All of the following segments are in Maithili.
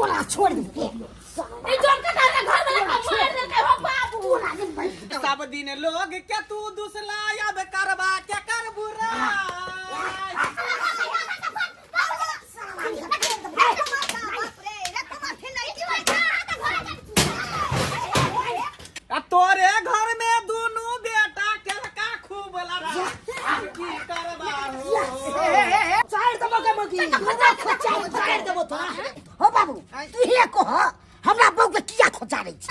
तोरा छोड़ दे। ई जोन के घर घर वाला का मार देलकै हो बाबू। तोरा नहीं भाई। सब दिन लोग के तू दुसला अब करबा के कर बुरा। आ तोरे घर में दुनू बेटा केलका खूब लड़ा, की करबा हो? चार देबो के मगी। चार देबो तोरा। हो बाबू, तू हे कह, हमरा बहू के किया खोजा रही छै?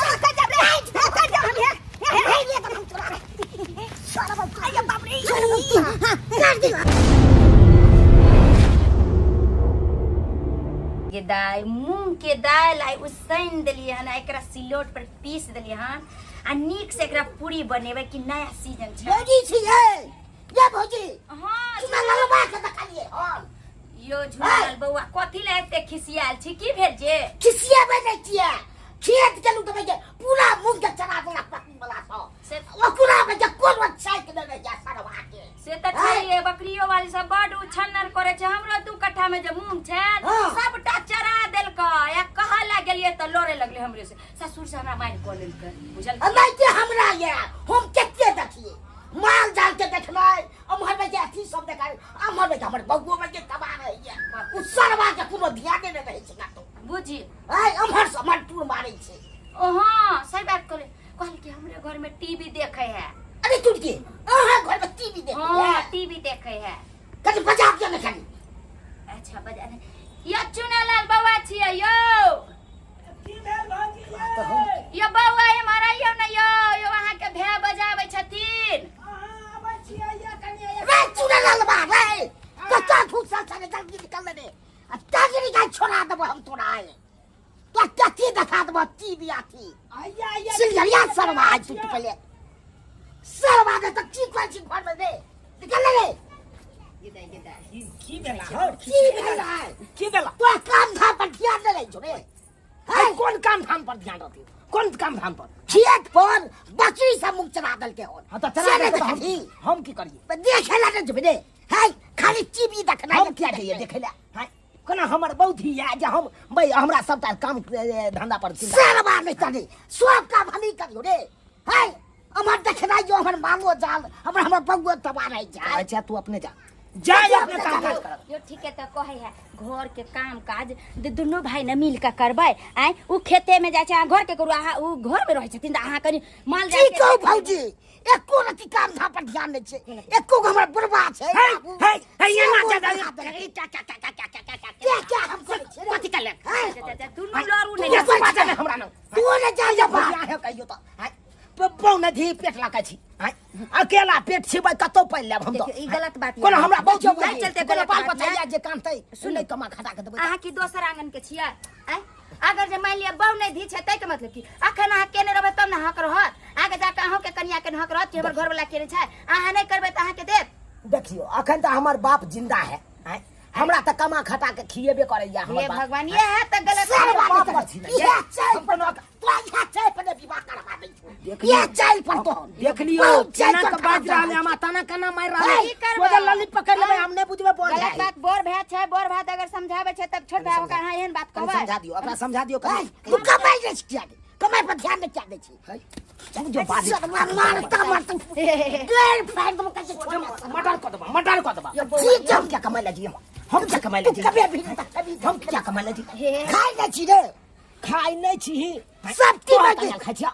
कर दियो। के दाइ, मूंग के दालि आइ उसैन देलियै हन, आ एकरा सिलौट पर पीस देलियै हन, आ नीक से एकरा पूरी बनेबै कि नया सीजन छै। भौजी छियै ये भौजी? हाँ। चुना ललबा के देखलियै हन। यो झूलल बौआ, कथी लए एते खिसियाल छी? की भेल जे खिसियेबै नहि किया? खेत गेलहुँ तऽ के पूरा मूंग के चना देलक पत्नी वाला सब। से ओकरा में के कोनो छाइक नहि रहैया सरवा के। से तऽ छैहे, बकरियो वाली सब बड उछन्नर करे छै। हमरो 2 कट्ठा में जे मूंग छै, सबटा चरा देलकै। आ कहऽ लए गेलियै तऽ लड़े लगलै हमरे से, ससुर से हमरा मारि कऽ लेलकै, बुझल? आ नहि के हमरा ये हम कते देखिए माल जाल के देखनाइ, अमहर में के अथी सब देखाइ, अमहर में के हमर बबुओ में के तबाह रहैया। उ सरवा के कोनो ध्याने नहि रहै छै कतौ। बुझी। आइ अमहर से अमहर टूर मारै छै। ओ हाँ, सही बात कहले। कहल कि हमरे घर में टीवी देखे है। अरे तुरके अहाँ घर में टीवी देखे? हाँ, टीवी देखे है। कनी बजा दियो ने कनी। अच्छा, बजा दे। यो चुनालाल बौआ छियै यो। की भेल भौजी ये? यो बौआ, एम्हर आइयौ ने यो। यो अहाँके भाय बजाबै छथिन। अहाँ आबै छियै ये कनिया? रे चुनलाल बा रे, कच्चा फूसल छले, जल्दी निकल रे, आ तगड़ी गाय छोड़ा देबो हम तोरा आए तो कथी देखा देबो टीवी अथी। आइया आइया। सिंघरिया सरवा, आज तू पहले सरवा के तक की कहै छी घर में रे? निकल रे। की भेला हौ? की भेला? की भेला? तोरा काम धाम पर ध्यान नहि रहै छौ रे? है, कोन काम धाम पर ध्यान रहती? कोन काम धाम पर? खेत पर बकरी सब मुँह चला देलकै हन। हाँ तऽ से चला नहि देलकै तऽ हम देखही। हम की करिए? देखे ला नहि जेबै रे है, खाली टीवी देखनाइ। हम किया जइए देखे ला? हैं, कोना हमर बहुत ही या जे हम भाई हमरा सबटा काम धंधा पर चिंता। सरवा नहि तनी सब काम हमी करियो रे है। हमर देखनाइ जो हमर मांगो जाल हमर हमर बउओ तबाह रहि जाय। अच्छा, तू अपने जा जा, अपने काम काज कर। यो ठीक है, तऽ कहै है घर के काम काज दुनू भाई ने मिल के करबै। आँय, उ खेते में जाइ छै, अहाँ घर के करू। अहाँ उ घर में रहै छथिन तऽ अहाँ कनि माल जाल की के कहू भौजी, एको रति काम धाम पर ध्यान नहि छै, एको गो हमर बुढ़बा छै हे बाबू। हे हे, एना से जा बोल जा। क्या क्या हम करै छियै रे? कथी कर ले? हैं? जा, जा, दुनू लड़ू तू नहि। एको बाजा नहि हमरा न। तू ने जा जा बा। भैया है, कहियो तऽ हैं, पौने धी पेट लाका छी हैं, अकेला पेट छिबै कतौ पानि लेब हम तऽ। देखियौ, ई गलत बात कोनो हमरा बहुत जाहि चलते कोनो गलत बाल बात बच्चा यऽ। या जे कानतै सुन नहि कमा खटा के देबै। अहाँ की दोसर आंगन के छियै? आँय, अगर जे मान लिअ बहु नहि धी छै, ताहिके मतलब की? अखन अहाँ केने रहबै तब ने हक रहत। आगे जाके अहूँके कनिया के हक रहत कि हमर घरवला केने छै। अहाँ नहि करबै तऽ अहाँके देत? देखियौ, अखन तऽ हमर बाप जिंदा है हैं, हमरा तऽ कमा खटा के खिएबे करैया हमर हे बाप। भगवान, ये है तऽ गलत। सरवा बाप नहि पर छी ने, इएह चालि हम पर कोनो तोरा इएह चालि पर ने विवाह करबा दै छौ। देख इएह लियौ। चालि पर तो देख लियौ बहुत चालि केना पर के बाजि खराब रहल है, हमरा तना केना मारि रहल है। की करबै? सोझे लल्ली पकड़ि लेबै, हम नहि बुझबै बोल। गलत बात, बोर भाय छै, बोर भाय अगर समझाबै छै तब छोट भाय ओकरा अहाँ एहन बात कनि कहबै? समझा दियौ, ओकरा समझा दियौ कनि। ऐ, तू कमाइ नहि छी किया? कमाइ पर ध्यान नहि किया दै छी? तू जो बाजै सरवा मारता मारता गैर फाड़ देबो कैसे छोड़। मर्डर कऽ देबा, मर्डर कऽ देबा। ठीक छै। हम क्या कमाइ लए जी? हम क्या कमाइ लए तू जी? कभी भी नहीं कभी। हम क्या कमाइ लए जी? हे। खाइ नहि छी रे? खाइ नहि छी। सब की तोरा बात? कमायल खाइ छी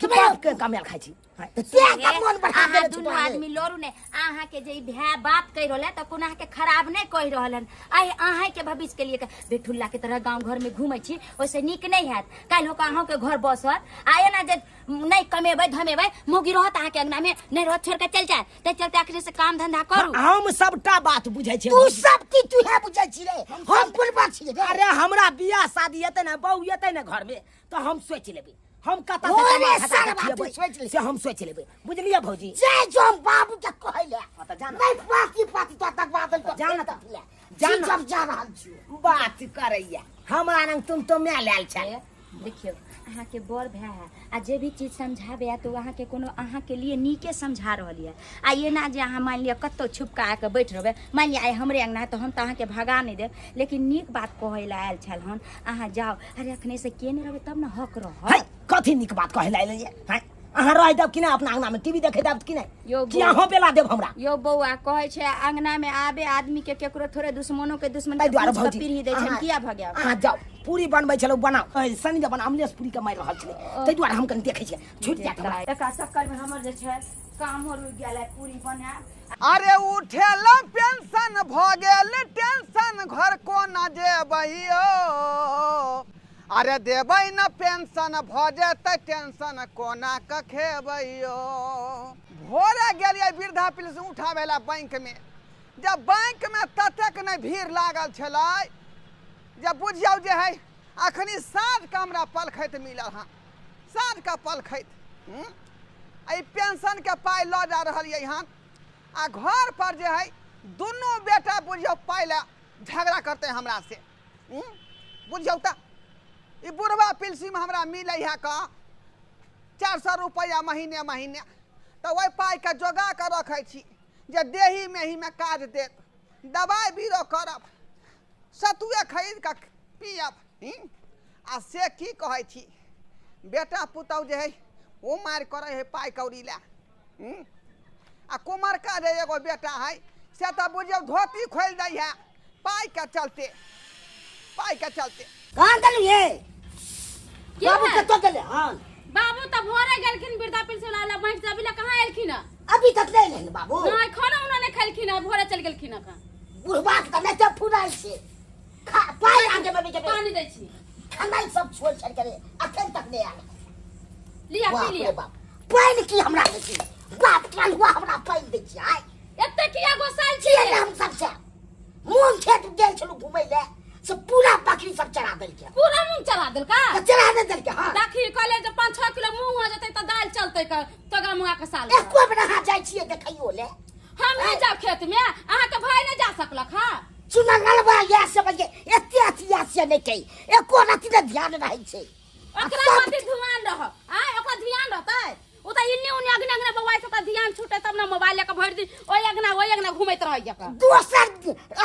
कि बाप के कमायल खाइ छी? तऽ तें तऽ मोन बढ़ा अहाँ देने छौ दुनू तोरा रे। आदमी लड़ू ने। अहाँ के जे ई भाय बात कहि रहल है तऽ कोनो अहाँके खराब नहि कहि रहल हन। आइ अहाँ के भविष्य के लिए बेठुल्ला के तरह गांव घर में घूमै छी, ओहिसे नीक नहि हैत। काल्हि होकर अहूँ के घर बसत आ एना जे नहि कमेबै धमेबै, मौगी रहत अहाँके अंगना में नहि रहत, छोड़ के चलि जायत। ताहि चलते आखिर से काम धंधा करू। हम सबटा बात बुझै छियै। तू सब की तू है बुझै छी रे? हम कोन बात छी रे? अरे, हमरा बियाह शादी हेतै ने, बहू एतै ने घर में, तऽ हम सोचि लेबै हम कतऽ से ओरे कमा खटा के सरवा, तू खियेबै, सोचि ले। से हम सोचि लेबै, बुझलियै भौजी? जे जो हम बाबू के कहै ले। हाँ, तऽ जा ने। नहि पाती पाती तो तक बादल तो जा ने तऽ। जा जा ने। हम जा रहल छी। बात करैया हमरा रंग तुम तो मैं लायल छल। देखियौ अहाँके बड़ भाय है आ जे भी चीज समझाबै है तऽ ओ अहाँके कोनो अहाँके लिए नीके समझा रहल यऽ आ एना जे अहाँ मानि लिअ कतहु छुपका आके बैठ रहबै मानि लिअ आइ हमरे अङ्गना है तऽ हम तऽ अहाँके भगा नहि देब लेकिन नीक बात कहै लए आयल छल हन अहाँ जाउ अरे अखने से के नहि रहबै तब ने हक रहत है कथी नीक बात कहै लए एलियै हैं अहाँ रह देब कि नहि अपना अंगना में टीवी देखे देब कि नहि यौ कि अहाँ बेला देब हमरा यौ बौआ कहै छै अंगना में आबे आदमी के केकरो थोड़े दुश्मनो के दुश्मन ताहि के दुआरे पूछ के भौजी पीढ़ी दै छै अहाँ- किया भऽ गया अहाँ जाउ पूरी बनबै छलहुँ बनाउ ऐ, सनी जब अमलेश पूरी के मारि रहल छलै ताहि दुआरे हम कनि देखै छियै छुटि जायत हमरा एकरा चक्कर में हमर जे छै कामो रुकि गेल है पूरी बनायब अरे उठेल पेंशन भऽ गेल टेंशन घर कोना जेबै यौ अरे देबै न पेंशन भऽ जेतै टेंशन कोना कऽ खेबै यौ भोरे गेलियै वृद्धा पेंशन उठाबै लए बैंकमे जब बैंकमे ततेक नहि भीड़ लागल छलै जे बुझियौ जे है अखनी साँझके हमरा पलखैत मिलल हँ साँझके पलखैत एहि पेंशनके पाइ लऽ जा रहलियै हन आ घर पर जे है दुनू बेटा बुझियौ पाइ लए झगड़ा करतै हमरा से बुझियौ तऽ ई बुढ़वा पिलसीमे हमरा मिलै है कऽ 400 रुपैआ महीने महीने तऽ ओहि पाइके जोगा कऽ रखै छी जे देही मेहीमे काज देत दबाइ बीरो करब सतुए खरीद कऽ पियब आ से की कहै छी बेटा पुतहु जे है ओ मारि करै है पाइ कौड़ी लए आ कुमरका जे एगो बेटा है से तऽ बुझियौ धोती खोलि दै है पाइ के चलते पाइ के चलते कहाँ गेलू ये की बाबू भेल? कतऽ गेलै हन बाबू तऽ भोरे गेलखिन वृद्धा पेंशन वाला बैंक से अभी लए कहाँ एलखिन हँ? अभी तक नहि एलै हन बाबू नहि खाना उना नहि खेलखिन हँ भोरे चलि गेलखिन हँ बुढ़बा के तऽ नहि तऽ फुराइ छै खा पाइ आगे में के पानी दै छी खेनाइ सब छोड़ छाड़ के अखन तक नहि आयल लिया बाप पी रे लिया बाप पानि की हमरा दै छी बाप कलुआ हमरा पानि दै छी आइ एते किया गोसाइल छियै छी ने हम सबसे मूंग खेत गेल छलहुँ घुमै लए से पूरा बकरी सब चरा देलकै पूरा मूंग चरा देलका तऽ चरा नहि देलकै हँ देखी कहले जे 5-6 किलो मूंग हो जेतै तऽ दालि चलतै क तोगा मुआ के साल के। एको बेर अहाँ जाइ छियै देखैयो ले हम नहीं जाब खेत में अहाँ के भाई नहीं जा सकलक हाँ चुनंगलबा इएह सब जे एते अथी से नहि छै एको रति ने ध्यान रहै छै आ ओकरा सब प्रति ध्यान रह आय ओकरा ध्यान रहतै ओ तऽ इन्ने उन्ने अगने अगने बौआइ छै ओकरा ध्यान छूटे तब ने मोबाइल लऽ कऽ भरि दिन ओहि अगना ओहि अगना घुमैत रहैया कऽ दोसर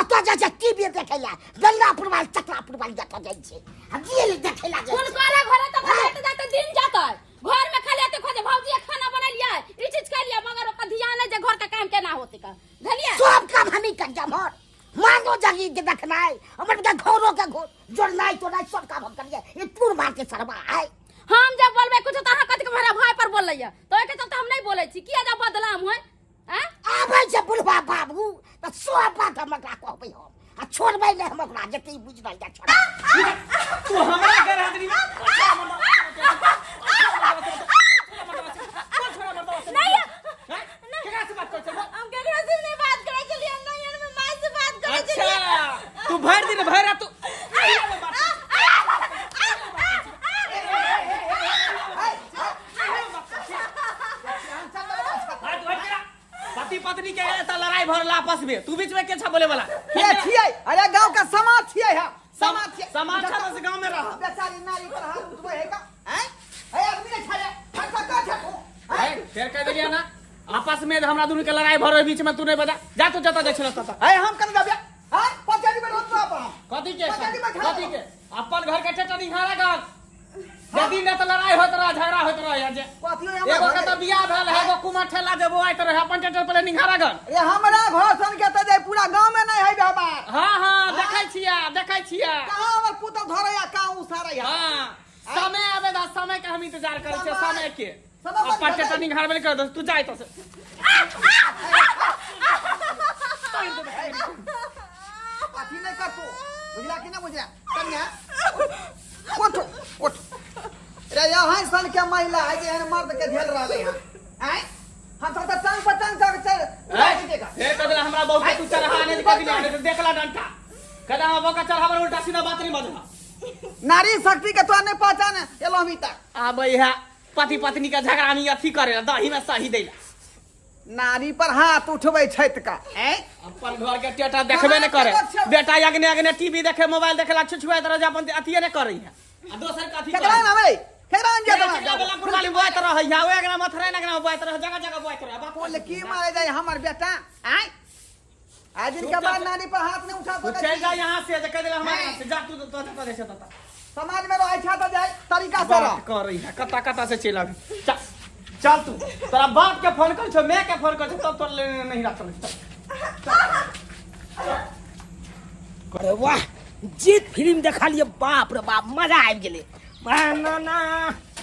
एतऽ जाइ छै टीवी देखै लए गंगापुर वाली चकलापुर वाली जतऽ जाइ छै आ गेल देखै लए जाइ छै हुनकरे घरे तऽ जाते जाते दिन जेतै घर में खाली एते खोजे भौजी खाना बनेलियै ई चीज केलियै मगर ओकर ध्यान नहि जे घर के काम केना होतै का बुझलियै सब काम हमी कर जमर मांगो जगी के देखनाइ हमर के घरो के घो जोड़नाइ तोड़नाइ सब काम हम करिए ई टूर मार के सरवा आइ हम जब बोलबै कुछ तऽ अहाँ कथी के भरा भाई पर बोलैया तऽ ओहिके चलते हम नहि बोलै छी किया जब बदलाम होय आँय आबै छै बुढ़वा बाबू तऽ सब बात हम ओकरा कहबै हम आ छोड़बै नहि हम ओकरा जते बुझि रहल जा छोड़ा तू हमरा घर हाजरी में नहीं केकरा से बात करै छौ हम केकरो से नहीं बात करै छलियै नहीं हम माय से बात करै अच्छा तू भरि दिन भरि रात तू पति पत्नी के एतऽ लड़ाई भर आपस में तू बीच में के छा बोले वाला के छियै अरे गांव का समाज छियै हम समाज छियै समाज छा बस गांव में रह बेचारी नारी पर हाथ उठबै है का हैं है आदमी नहीं छाया खर्चा का छा तू हैं फेर कह देलियै ना आपस में हमरा दुनू के लड़ाई भर बीच में तू नहीं बजा जा तू जता जाइ छल तता है हम कने जाबे हैं पंचायती में रोज आप हम कथी के कथी के अपन घर के टेटा निहारा घर जे दिन रात लड़ाई होइत रह झगड़ा होइत रह जे एगो के तऽ बियाह भेल है एगो कुमार ठेला जे बौआइत रहे अपन टेटर पर निहारा घर ए हमरा घर सन के तऽ जे पूरा गांव में नहीं है व्यवहार हां हां देखै छिया देखै छिया कहां हमर पुतौ धरैया कहां उसारैया हां समय आबे दा समय के हम इंतजार करै छियै समय के अपन टेटर निहार बेल कर दो तू जाय तो से अथी नहीं कर तू बुझला कि नहीं बुझला कन्या उठ उठ रे यहाँ सन के महिला है जे एहन मर्द के झेल रहले हैं आँय हम सब तऽ टांग पर टांग सब चल उड़ा दीजिएगा फेर कदला हमरा बहू के तू चढ़ा ने कदला ने देखला डंटा कदला हमरा बहू के चढ़ाबर उल्टा सीधा बात नहीं बजला नारी शक्ति के तो नहीं पहचान एलो अभी तक आबै है पति पत्नी के झगड़ा में अथी करे दही में सही देला नारी पर हाथ उठबै छथि का ऐं अपन घर के टेटा देखबे ने करे बेटा अगने अगने टीवी देखे मोबाइल देखे ला छुछुआइत रह जा अपन अथिए ने करे है आ दोसर कथी केकरा नाम है केकरा नाम केकरा जाता बेलापुर वाली बोआत रहै या ओए अंगना मथुरा अंगना बोआत रहै जगह जगह बोआत रहै बाप बोल की मारे जाए हमर बेटा आय आज दिन के बाद नानी पर हाथ नहीं उठा तू सकै चल जा छी। यहाँ से जे कह देला हमारे यहाँ से जा तू तो तो दे छता समाज में रहै छा त जाए तरीका से रह बात कर रही है कता कता से चल अभी चल चल तू तोरा बाप के फोन कर छो मैं के फोन कर छो तब तोरा लेने नहीं राखल अरे वाह जीत फिल्म देखा लिए बाप रे बाप मजा आबि गेलै ना ना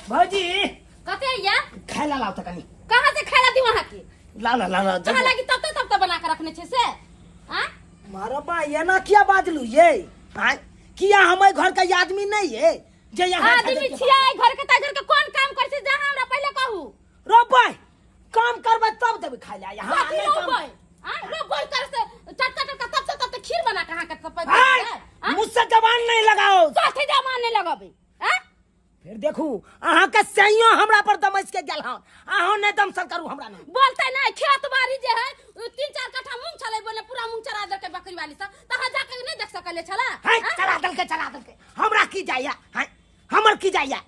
भौजी कते या खाय ला लाओ त कनी कहाँ से खाए ला दी वहाँ के ला ला ला ला कहाँ लागी तब तब तब बना के रखने छे से आ मारो बा एना किया बाजलू ये आय किया हमर घर के आदमी नहीं है जे यहाँ आदमी छियै घर के ता घर के कोन काम कर छे जहाँ हमरा पहले कहू रोपै काम करबै तब देबै खाय ला यहाँ कथी नहि काम- रोपबै आ रोपबै कर से चटका चटका तब से तब से खीर बना के अहाँ के सब आय, मुझसे जबान नहीं लगाओ कथी जमान नहीं लगबै आ फिर देखू अहाँ के सैयो हमरा पर दमस के गेल हन अहाँ नहि दमसल करू हमरा नहीं बोलते नहीं खेत बाड़ी जे है उ 3-4 कट्ठा मूंग छलै बोले पूरा मूंग चरा देलकै बकरी वाली सब तहाँ जाके नहीं देख सकले छला है आ? चला देलकै चला देलकै हमरा की जाइया है हमर की जाइया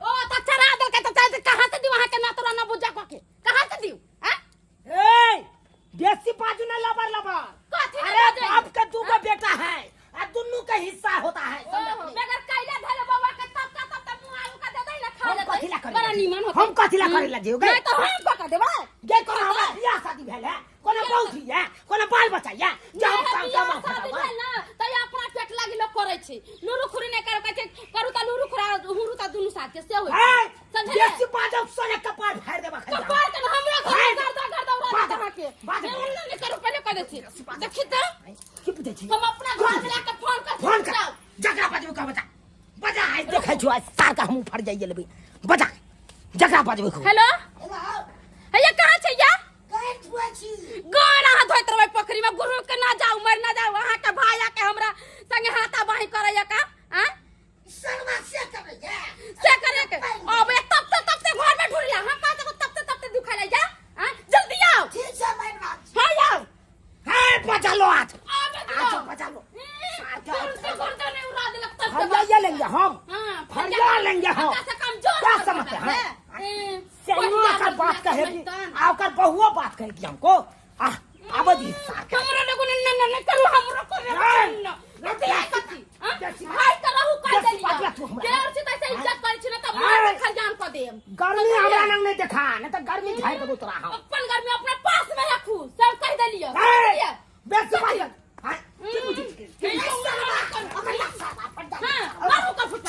ओ त चरा देलकै त चल कहाँ से दियो अहाँ के ना तोरा ना बुझा कके कहाँ से दियो आ ए बेसी बाजू ना लबर लबर कथी ने अरे बाजै? बाप के दूगो बेटा है आ दुनू के हिस्सा होता है ओहो, बगैर कैला धैले बौआ के तब तब तब तब मुँह आगू के दे दही ना खा हम लेतै। कथी ला करै बड़ा ला नीमन होतै। हम कथी ला करै ला जेबै? नहीं तो हम पका देबै गे कोनो हमरा बियाह शादी भेल है कोनो बहू है कोनो बाल बच्चा है जे हम नहीं, काम बियाह काम शादी भेल ना, तऽ ई अपना पेट लागी लोग करै छै। लुरु खुरी नहि करू, कहै छै, करू तऽ लुरु खुरा, हुरु तऽ दुनू साथ के से होइ छै। है समझलियै? बेसी बाजब सोने कपार फाड़ देबा खाली कपार के न हमरा घर में बाज। गर्दा गर्दा उड़ा बाज। देत अहाँके। बाज। नहीं, हम नहि करू, पहिले कह दै छी। देखी तऽ, की पूछै छी हम अपना घर में जाके फोन कर फोन कर जकरा बजबै कह बजा बजा आज देखै छु आज सार का हम फड़ जाइए लेबै बजा जकरा बजबै कह हेलो हैया कहाँ छै या गान अहाँ धोइत रहबै पोखरि में गुरु के ना जाऊ मर ना जाऊ अहाँ के भाई आके हमरा संगे हाथा बाही करैया का आँ से करे के अब ये तब से तब से घर में ढूंढ हम कहाँ से तब से तब से दुखा ले जा आँ जल्दी आओ हाँ आओ हे बजा लो आज आबे आज दियो। बजा लो ई, दूर से गर्दन नहीं उड़ा देलक तब से फरिया ये लेंगे हम हाँ, फरिया लेंगे हम हल्का से कमजोर क्या हो समझते गया हैं? है। ए, सैनियों बढ़िया का बात बढ़िया कहेगी समझदार। आ ओकर बहुओ बात कहेगी हमको आ आब दी सार के हमरा लोगों ने न न न करू हमरो को रे नहीं, न नहीं, कथी हाँ? बेसी बात- भाई तो रहू कर बेसी देलियो बात तू हमरा। देर से तैसे इज्जत करै छी न त नहीं। मार खलियान क देम गर्मी हमरा लंग नहीं देखा नहीं तो गर्मी झाड़ देबो तोरा हम अपन गर्मी अपना पास में रखू सब कह देलियो ए, बेसी बात हाँ, की बुझै छी? हां मारू का फुट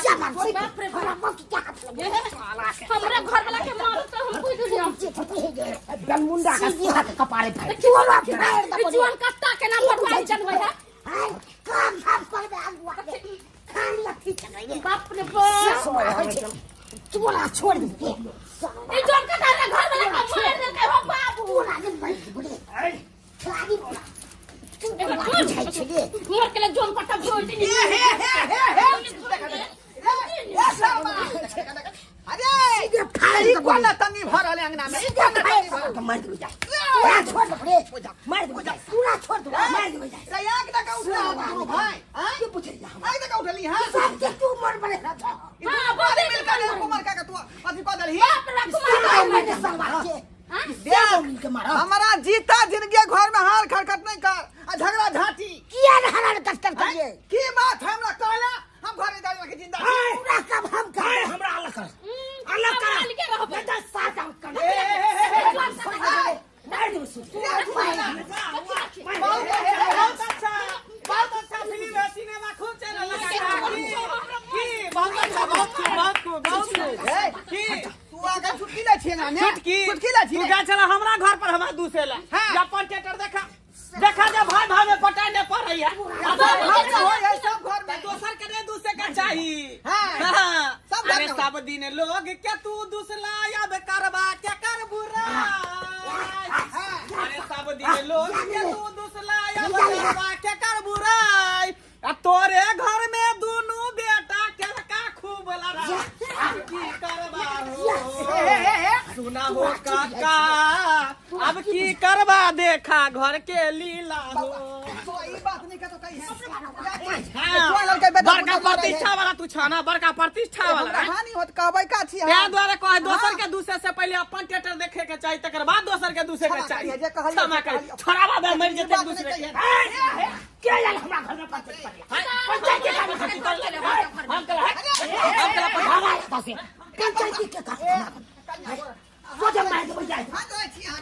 बाप रे बाप हमरा घर वाला के मारू तो हम बुझ लियो बेलमुंडा का सुहा के कपारे फाड़ जुआन कत्ता के नाम पर भाई जनबै है बाप रे बाप चोला छोड़ दे ई जोन कत्ता रे घर वाला के मार देलकै हो बाबू मोर के जोन कत्ता भोज हे हे हे हे हे अरे ई कोना तंगी भरल है अंगना में ई कोना तंगी भरल मार दे जा पूरा छोड़ दे रे मार दे जा पूरा छोड़ दे मार दे जा रे आग दका उठला दुनू भाई हैं के पूछे जा आग दका उठली हां सब के तू मर बड़े ना जा हां बोले मिल कर कुमार का तू अथी कह देलही बाप रे कुमार मार दे सलवार के देख मिल के मारा हमारा जीता जिंदगी घर में हार खड़खट नहीं कर आ झगड़ा झांटी किया न हरान कष्ट करिए की बात है हमरा कहला हम घरे दाल के जिंदा छी। पूरा काम हम कर हमरा अलग कर अलग कर हम अलगे रहबै। नहीं तो साथ हम कर ए, ए, ए, ए, ए, मार दे सुन बहुत अच्छा बहुत अच्छा फिल्म है सिनेमा खूब चल रहा है की बहुत अच्छा बहुत खूब बहुत खूब बहुत खूब ए, की तू आगे छुटकी लै छियै ना ने चुटकी छुटकी लै तू छियै जा चला हमरा घर पर हमरा दूसे ला हाँ। या अपन टेटर देखा देखा जे भाई भाई में पटाए नहीं पड़ रही है सब घर में होय है सब घर में दोसर के नहीं दूसरे का चाहिए हाँ। हाँ। सब घर अरे में। सब दिन लोग के तू दूसला अब करबा के कर बुरा अरे सब दिन लोग के तू दूसला अब करबा के कर बुराई आ तोरे घर में दुनू बेटा के का खूब लड़ा अब की करबा हो हे हे हे सुना हो काका अब की करबा देखा घर के लीला हो तो ई बात नहीं कहतो कहिया तोरा लड़का बेटा बड़का प्रतिष्ठा वाला तू छा ना, बड़का प्रतिष्ठा वाला। हमरा हानि होत कहबै का छी तें दुआरे कहे दोसर के दूसरे से पहले अपन टेटर देखे के चाही, तकर बाद दोसर के दूसरे के क्षमा चाही। करिहे, जे कहलियै, क्षमा से करिहे। कहलियै। छोड़ाबा दे, मरि जेतै बात दूसरे नहि के। कहियै। के आयल हमरा घर में पंचायत करे? पंचायत के काम हम कहला, हम कहला हमारे पास है। पंचायती के काम सोचे मार देबै जाय। हाथ धोइ छी, हाथ।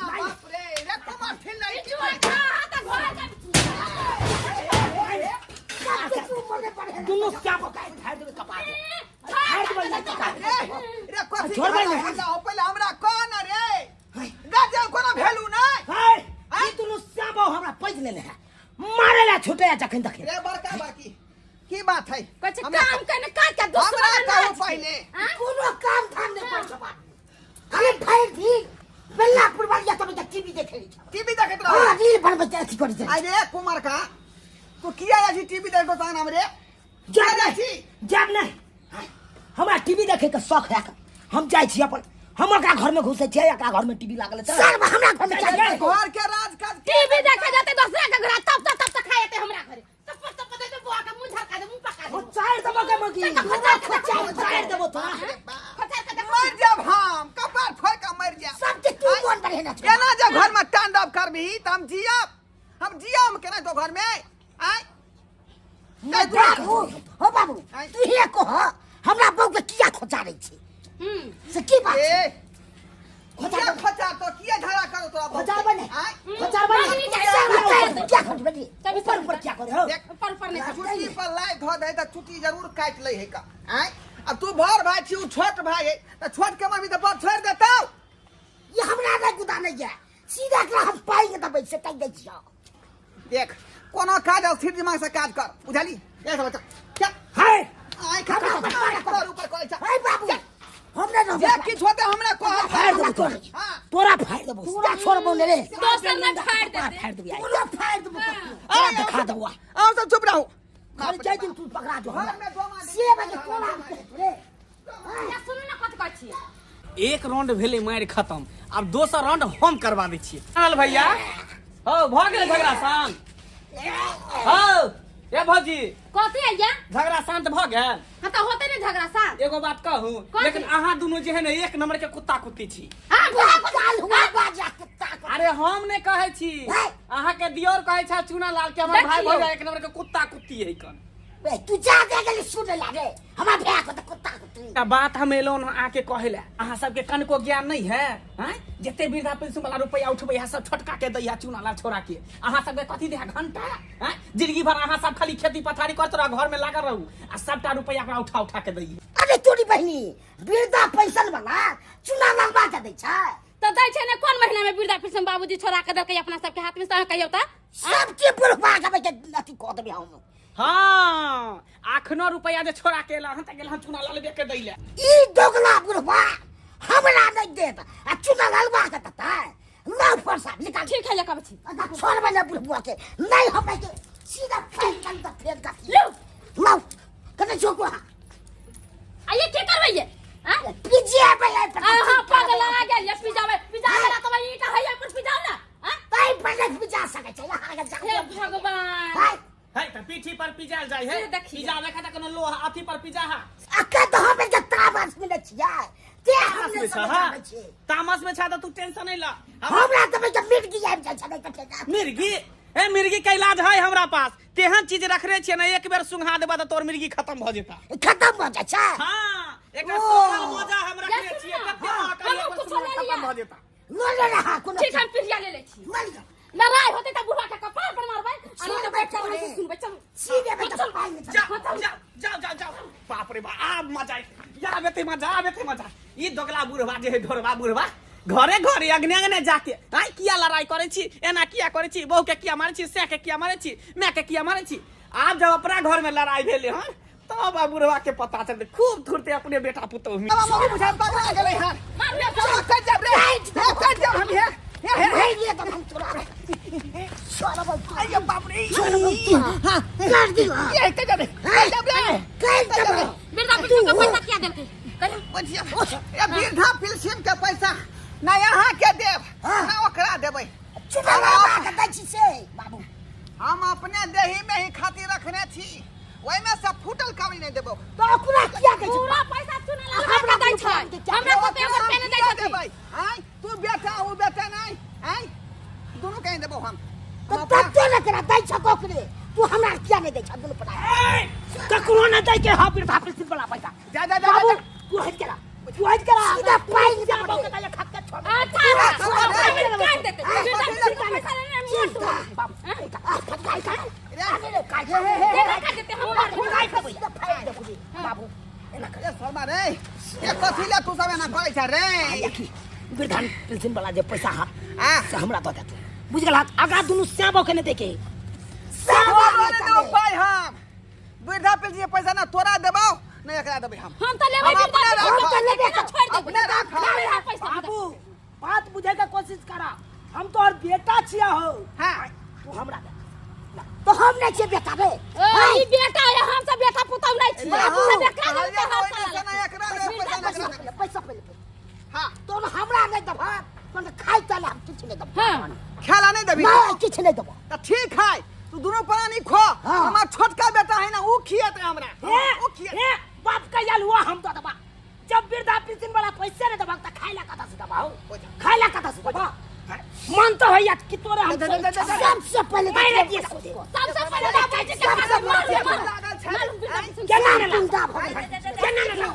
बाप रे रे कुमार ठिल नहीं। दुनू श्याम का फाड़ देबै कपार, फाड़ देबै कपार। रे कथी छोड़बै नहि। हल्ला हो? पहिले हमरा कह न रे, गार्जियन कोनो भेलू नहि। है ई दुनू श्याम हमरा पैज लेने है, मारे ला छूटे जखन तखन। रे बड़का बड़की की बात है? कुछ हमरा काम करने का क्या दुश्मन हमरा कहू नाच। पहिले। कोनो काम धाम नहि करै छै बाप। खाली भरि दिन बेल्ला पुरबलिया तब तक टीवी देखे छै। टीवी देखैत रहो। हाँ, रील बनबै छै, अथी करै छै। अरे कुमार का तू किया जाइ छी टीवी देखो तहन हमरे जाब जाइ नहि छी? जाब नहि। हमरा टीवी देखे के शौक है, हम जाइ छी अपन, हम एकरा घर में घुसै छियै, एकरा घर में टीवी लागल छै सर, हमरा घर में चाही। घर के राज काज टीवी देखे जाते दूसरा के घर, तब तब तब तक खाए हमरा घरे तब तब तब दे बुआ के मुंह झरका दे, मुंह पका दे। ओ चारि देबो के मगी खचा के चारि चारि देबो तोरा। खचा के देख। मर जाब हम, कपार फोड़ के मर जाब। सबके तू कोन बढ़ेना छै? एना जे घर में तांडव करबही त हम जियब, हम जियब केना तो घर में आय? बाबू, हो बाबू, तू हे कह, हमरा बहू के किया खोचा रै छी से की बात ए छै? किया खोचा तो किया झगड़ा करो तोरा बहू खोचा के? बने आय खोचा बने बाबू, नीचे क्या खोच बने? चल, ऊपर ऊपर क्या करे हो? देख, ऊपर ऊपर नहीं। चुटकी पर लाय धो दे त चुटकी जरूर काटि लै है का। आय अब तू बड़ भाई छी, उ छोट भाई है, त छोट के मम्मी त बड़ छोड़ देतौ। ये हमरा नहीं गुदा नहीं है, सीधा एकरा हम पाई के दबै से कहि दै छियौ। देख, कोनो काज स्थिर दिमाग से काज कर, बुझली? ए सब चल। हाय आय हमरा खा पर ऊपर ऊपर करै छ। हाय बाबू, हम नहीं रहबै। जे किछु होतै हमरा कह। फाड़ देबो तोरा। हां। तोरा फाड़ देबो, तोरा छोड़बो ने रे। दोसर ने फाड़ देते। फाड़ देबो, तोरा फाड़ देबो, तोरा दिखा देबो। अहाँ सब चुप रहू। खाली जाय दिन तू पकड़ा जो हमरा। घर में डोमा दे। से बजे कोना रे? या सुनू ना, कथि कहै छियै? एक राउंड भेलै मारि खतम, आब दोसर राउंड हम करवा दै छियै। चल भैया, हौ भऽ गेलै झगड़ा शांत। हौ ए भौजी। कथी है या? झगड़ा शांत भऽ गेल। हाँ तऽ होतै ने झगड़ा शांत। एगो बात कहू? कथी? लेकिन अहाँ दुनू जे है ने एक नंबर के कुत्ता कुत्ती छी। हाँ, चाल हुआ बाजा कुत्ता को। अरे हम नहि कहै छी, है। अहाँ के दियोर कहै छै चूना लाल के हमर भाई देखियौ। भौजा एक नंबर के कुत्ता कुत्ती है कन। बे, तू जा दे गेली सुने ला रे हमरा भैया को त कुत्ता कुत्ती। एकटा बात हम एलहुँ हँ अहाँके कहै लए, अहाँ सबके कनको ज्ञान नहि है? आँय, जते वृद्धा पेंशन वाला रुपया उठबै है सब छोटका के दैया चूना लाल छोरा के। अहाँ सबके कथी दे घंटा? आँय, जिंदगी भर अहाँ सब खाली खेती पथारी करत रहू, घर में लागल रहू आ सबटा रुपया ओकरा उठा उठा के दैया। अरे तोरी बहिनी, वृद्धा पेंशन वाला चूना लाल के दै छै। तऽ दै छै ने, कोन महीना में वृद्धा पेंशन बाबूजी छोड़ा के देलकै अपना सबके हाथ में से, अहाँ कहियौ तऽ? सबके बुढ़वा के के अथी कऽ देबै हम। हाँ, अखनो रुपया जे छोड़ा के एला हन त गेल हन चूना लालबे के दै ले। ई दोगला बुढ़वा हमरा नहि देत आ चूना लालबा के देतै? लाउ फरसा निकाल। ठीक है, कहबै छी। अच्छा, छोड़बै ने बुढ़वा के नहि, हमरा के सीधा फेंक दम त फेंक दम। लू। लाउ कने छोको। आ ये के करबै ये? आँ? पिज्जा पे आइ पर। अहाँ पगला गेल ये? पिजाबै पिजा गेला तऽ ईटा है पर पिजाउ ना। आँ? ताहि पर नहि पिजा सकै छै अहाँ के। हे भगवान। हाय। है त पीठी पर पिजाल जाय है। से देखियौ। पिजा देखा त कोनो लोहा अथी पर पिजा है। अक्का तऽ हम एक तामस में छियै ते हम तामस नहि में छा, समझ हाँ। आबै छै। तामस में छा त तू टेंशन नहीं ला। हमरा तऽ बेटा मिर्गी आबि जाइ छै नहि तऽ। मिर्गी? ए मिर्गी के इलाज है हमरा पास, तेहन चीज रखने छियै ने, एक बेर सुंघा देबा त तोर मिर्गी खत्म भ जेता। खत्म भऽ जाइ छै। हां, एकटा ओ। सोनल मोजा हम रखने या छियै, सुन ना, कते महग है, हमहूँ एक बेर कुछो सुंघा ले खत्म लिअ। भ जेता। लऽ ले रहा कोनो। ठीक, हम पिरिया ले लै छी। लऽ लिअ। लड़ाई होतै तऽ बुढ़ा के कपार पर मारबै आ नहि तऽ बैठ के अहाँ से सुनबै। चलू। सीधे बेटा पाइ नहि। जाओ जाओ जाओ जाओ जाओ। बाप रे बाप, आब मजा आयत। या आब एते मजा, आब एते मजा। ई दोगला बुढ़वा जे है, ढोरबा बुढ़वा, घरे घरे अगने अगने जाके आइ किया लड़ाई करै छी, एना किया करै छी, बहू के किया मारै छी, सै के किया मारै छी, माय के किया मारै छी। आब जब अपना घर में लड़ाई भेलै हन तब आब बुढ़वा के पता चलतै, खूब थुरते अपने बेटा पुतोह में। बाबा मम्मी बुझाय पकड़ा गेलै हन। मारबै। चलो कट जाब रे, हे कट जाब हम। हे हे हे। नहीं लिए तो हम तोरा छोड़ब। अरे बाप रे। हां, कर दियो। ये कट जाब रे, कट जाब रे। कर देबो। वृद्धा पेंशन के पैसा किया देलकै कहियौ? ये वृद्धा पेंशन के पैसा ना यहाँ के देब हाँ। ना ओकरा देबै। चुना लगा के दै छी से बाबू। हम अपने देही में ही खातिर रखने छी, ओहिमे से फूटल कौड़ी नहि देबो। तऽ ओकरा किया दै छी? पूरा पैसा चुना लाल हमरा के दै छै। कोनो हमरा सब एगो रुपया नहि दै छथिन। देबै आँय तू बेटा ओ बेटा नहि आँय दुनू कहीं देबो हम। तऽ तते ने करा दै छ ओकरे, तू हमरा किया नहि दै छ दुनू पटा? ककरो न दै के हा वृद्धा पेंशन वाला पैसा। जा जा जा। बाबू जा। तू हट करा, तू हट करा। सीधा पाइ जा दे। बाबू के खा के छोड़। अच्छा, काट देते पैसा लेने में। बाबू फटका का आगे रे काट। काट देते हम। सीधा फाड़ि देबो बाबू, एना कर। ए शर्मा रे, ए कथी ले तू सब एना करै छ रे? देखी, वृद्धा पेंशन वाला जे पैसा हा आ से हमरा दऽ दे तू, बुझ गेल? आगा दुनू श्यामो के नहि देके। तोरा नहि देबौ पाइ हम वृद्धा पेंशन के पैसा, ना तोरा देबौ ना एकरा देबै हम। हम तऽ लेबै। हम अपने वृद्धा राखब। पेंशन हम तऽ लेबे। छोड़ि देबै। अपने राखब। लेबै पैसा। बाबू, बात बुझे के कोशिश करा, हम तोहर बेटा छिया हो। हाँ। तू हमरा दे। तो हम नहि छियै बेटा रे। ओ, ई बेटा है, हम सब बेटा पुतहु नहि छी। बाबू, सब एकरा देबै कहलियै तऽ हर ओहिमे साल से ना एकरा देबै पैसा ना पैसा एकरा पहिले, देबै। पैसा पहिले। हाँ। तोन हमरा नहि देबह तोन खाइ तले हम किछु नहि देबह। हाँ। खेला नहीं देबी? नहि, किछु नहि देबह। तऽ ठीक है, तू दुनू प्राणी खो। हाँ। हमर छोटका बेटा है ना, ऊ खियेतै हमरा। हे ऊ खियेतै। हे बाप का याल हुआ, हम तो दबा जब वृद्धा पेंशन वाला पैसे नहीं दबा त खाइ ला कता से दबा हो? खाइ ला कता से दबा? मन तो है यार कि तोरे हम दे, दे, दे, दे, दे। सबसे पहिले मारे दिए। सबसे पहिले बाबूजी के सबसे मार पहिले मार लागल छै। मार वृद्धा पेंशन। केना गुंडा भऽ गेल? केना ना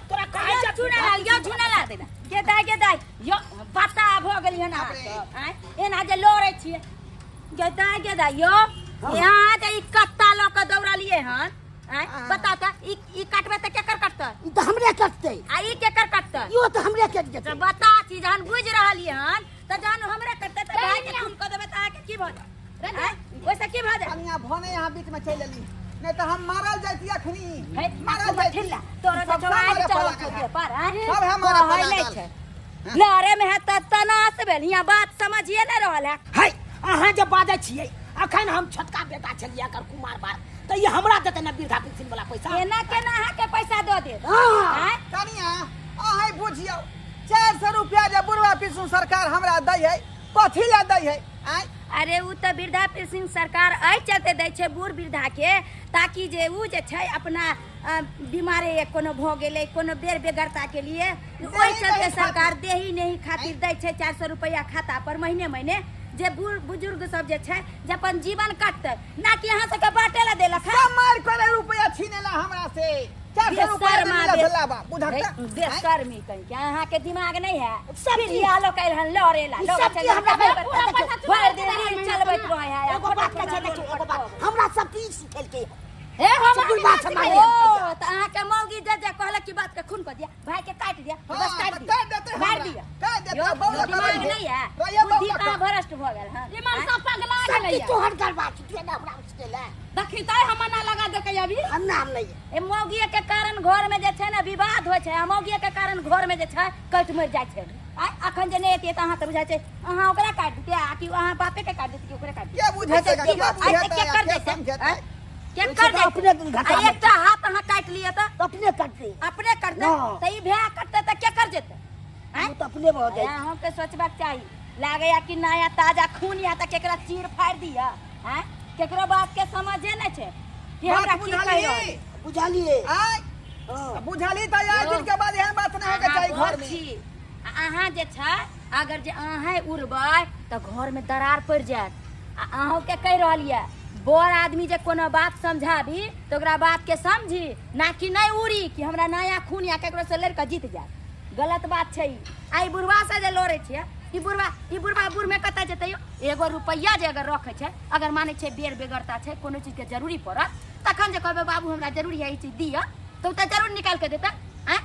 तोरा कहै छै? चूना लाल यो, चूना लाल गे दाइ, गे दाइ यो, बता भऽ गेली हन अहाँ। आँय, एना जे लड़ै छियै गे दाइ, गे दाइ यो, यहाँ जे ई कत्ता लऽ कऽ दौड़लियै हन, आँय, बता तऽ ई ई काटबै तऽ केकर काटतै? ई तऽ हमरे कटतै। आ ई केकर काटतै? इहो तऽ हमरे कटि जेतै। तऽ बता छी, जहन बुझि रहलियै हन तऽ जहन हमरे कटतै तऽ भाय के खून कऽ देबै तऽ अहाँके की भऽ जायत? आँय, ओहिसँ की भऽ जायत? कनिया भने यहाँ बीच में चलि एली, नहीं तऽ हम मारल जैती अखनी। हे, मारल जैती। ठिल्ला तोरा सब तऽ चौराहे मारे पर चढ़ल लागल छौ है। पर, आँय? सब हमारे पर कहै नहि लागल। छै लड़े में है तऽ तनास भेल, हियाँ बात समझिए नहि रहल है। है अहाँ जे बाजै छियै, अखन हम छोटका बेटा छलियै एकर कुमार बार, तऽ ई हमरा देतै ने वृद्धा पेंशन वाला पैसा? एना केना अहाँके पैसा दऽ देत? हाँ। आँय? कनिया, अहाँ बुझियौ, 400 रुपया जे बुढ़वा पेंशन सरकार हमरा दै है, कथी लए दै है आँय? अरे उ तऽ वृद्धा पेंशन सरकार एहि चलते दै छै बूढ़ वृद्धाके ताकि जे उ जे छै अपना बीमारी कोनो भऽ गेलै, कोनो बेर बेगरताके लिए, ओहि चलते देही सरकार देही नहीं खातिर दै छै 400 रुपैआ खाता पर महीने महीने, जे बूढ़ बुजुर्ग सब जे छै जे अपन जीवन कटतै, ना कि अहाँ सबके बाटे ला देलक है। सब मारि करे रुपया छीनेला हमरा से, 400 रुपया बेशर्मा। मिलल छला बा बुझक त। बेशर्मी कहीं के, अहाँके दिमाग नहीं है। सब फिर चीज- या लोग आयल हन लड़े ला ई लोग सब चीज हमरा पूरा पैसा चुरा भरि दिन लेते रील रहे। चलबैत रहे है। एगो बात कहै छै, देखियौ, एगो बात हमरा सब चीज सिखेलकै। हे, हम सब बात समाज। ओ तऽ अहाँके मौगी जे जे कहलक कि बात के खून कऽ दिया, भाई के काटि दिया, हाँ, बस काटि तऽ दिया। काटि देतै मारि हमरा। दिया। काटि देतै, यौ, बौला दिमाग करै छै। नहीं है। रहिए बुद्धि बौला कहाँ करै। भ्रष्ट भऽ गेल हन? ई मन सब पगला सब गेलैया। चीज तोहर गड़बड़ छै, तू एना हमरा सिखेले। देखी तऽ हम ना लगा देलकै अभी। हम नाम नहीं है। ए मौगिए के कारण घर में जे छै ने विवाद होइ छै, आ मौगिए के कारण घर में जे छै कटि मरि जाइ छै। आ अखन जे नहि एतियै तऽ अहाँ तऽ बुझाइ छै अहाँ ओकरा काटि दितियै आ कि अहाँ बापे के काटि दितियै कि ओकरे काटि के बुझेतै? दितियै? के बुझेतै? के कर के देतै? समझेतै? आँय? के ओहिसँ कर तऽ अपने देतै? घाटा आ एकटा हाथ अहाँ काटि लिअ तऽ अपने कटतै। अपने करतै। हँ। तऽ ई भए कटतै तऽ के कर जेतै? आँय? ओ तऽ अपने भऽ जाइ। अहाँके सोचबाक चाही, लागैया कि नया ताजा खून या तऽ केकरा चीर फाड़ि दिअ। आँय, केकरो बात के समझे नहि छै कि हमरा बात की कहि रहल बुझलही? बुझलियै। आँय? हँ। बुझलही तऽ आइ दिन के बाद एहन बात नहि होइके अहाँ चाही बड़ घर में। छी आ अहाँ जे छै, अगर जे अहाँ उड़बै तऽ घरमे दरार पड़ि जायत। आ अहूँके कहि रहल यऽ, बड़ आदमी जे कोनो बात समझाबी तऽ ओकरा बातके समझी, ना कि नहि उड़ी कि हमरा नया खून या ककरो से लड़ि कऽ जीत जायत। गलत बात छै ई। आ ई बुढ़वा से जे लड़ै छियै, ई बुढ़वा, ई बुढ़वा बूढ़मे कतऽ जेतै यौ? एगो रुपैआ जे अगर रखै छै, अगर मानै छै बेर बेगरता छै, कोनो चीजके जरूरी पड़त, तखन जे कहबै बाबू हमरा जरूरी है ई चीज दिअ, तऽ ओ तऽ जरूर निकालि कऽ देतै। आँय,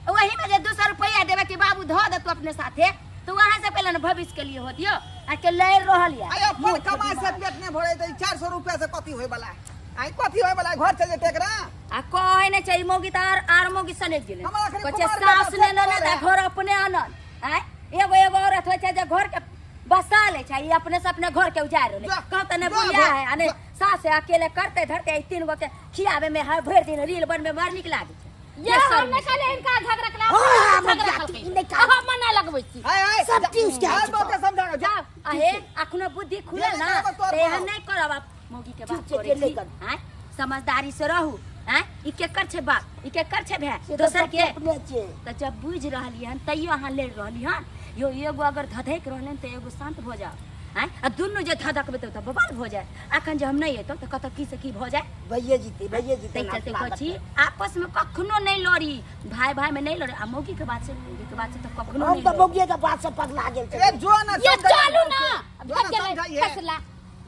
वही में जे 200 रुपया देबै कि बाबू धऽ देतौ अपने साथे, तऽ वहाँ से पहले ने भविष्य के लिए हो दियो आ के लड़ रहल या। आइ अपन कमाई से पेट नहि भरै तऽ 400 रुपया से कथी होय वाला है? आइ कथी होय वाला है? घर चलि जेतै एकरा। आ कहै नहि छै, ई मौगी तऽ आर मौगी सनकि गेलै। हमरा एखन कहै छै कुमार बेटा सास ने से लेने तऽ कुमार घर अपने आनल। आँय, एगो एगो औरत होइ छै जे घर के बसा लै छै, ई अपने से अपने घर के उजाड़ि रहलै। जा, कहू तऽ नहि जा बुढ़िया घर, है आ नहि जा। सास है, अकेले करतै धरतै, ई 3 गो के खियाबै में है भरि दिन रील बनबै बड़ नीक लागै छै। ये हम नहि कहलियै हिनका झगड़ा के हाँ, झगड़ा हम केलकै। नहि कहलियै। हम मना लगबै छी आय आय सब चीज के आय बहुते समझा जा जाओ अहे अखनो बुद्धि खुलल जे ना नहि करब तोहर तऽ एहन बाप। नहि करब आप मौगी के बात ठीक छै, करै जे नहि छी करब। आँय समझदारी से रहू आँय ई केकर छै बाप ई केकर छै भाय से तऽ दोसर सबके के अपने छै तऽ जब बुझि रहलियै हन तैयो अहाँ लड़ि रहली हन यो एगो अगर धधकि रहलै तऽ एगो शान्त भऽ जाओ आँय आ दुनू जे धधकबै तऽ बवाल भऽ जाए अखन जे हम नहि एतौ तऽ कतऽ की से की भऽ जाए भैये जीते भैये जीते ताहि चलते कहै छी आपस में कखनो नहि लड़ी भाई भाई में नहीं लड़ी आ मौगी के बात से मौगी के बात से तऽ कखनो हम नहीं तऽ लड़ी मौगिए के बात से पगला गेल ए छै जो ना ये समझाइए चलू ना जो ना भग गेलै समझाइए फैसला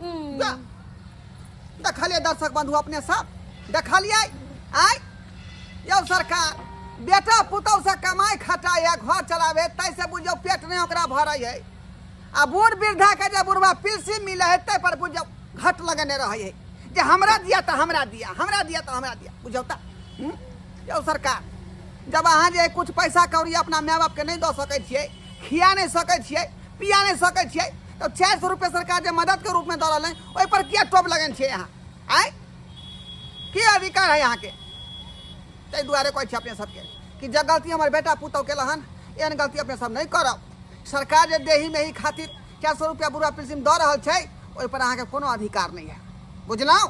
हम्म। जा। देखलियै दर्शक बंधु अपने सब देखलियै आय यौ सरकार बेटा पुतहु से कमाइ खटाइ है घर चलावे ताहिसँ बुझियौ पेट नहि ओकरा भरै है आ बूढ़ वृद्धा के जे बुढ़वा पेंशन मिलै है ताहि पर बुझियौ घट लगेने रहै है जे हमरा दिया तऽ हमरा दिया हमरा दिया तऽ हमरा दिया बुझियौ तऽ हूँ? यौ सरकार जब अहाँ जे कुछ पैसा कौड़ी अपना माय बापके नहि दऽ सकै छियै खिया नहि सकै छियै पिया नहि सकै छियै तऽ 400 रुपये सरकार जे मददके रूपमे दऽ रहल है ओहिपर किया टोप लगेने छियै अहाँ आँय की अधिकार है अहाँके ताहि दुआरे कहै छी अपने सबके कि जे गलती हमर बेटा पुतहु केलक हन एहन गलती अपने सब नहि करब सरकार जे देही मेही खातिर 400 रुपया बुढ़ा पेंशन दऽ रहल छै ओहिपर अहाँके कोनो अधिकार नहि है बुझलहुँ।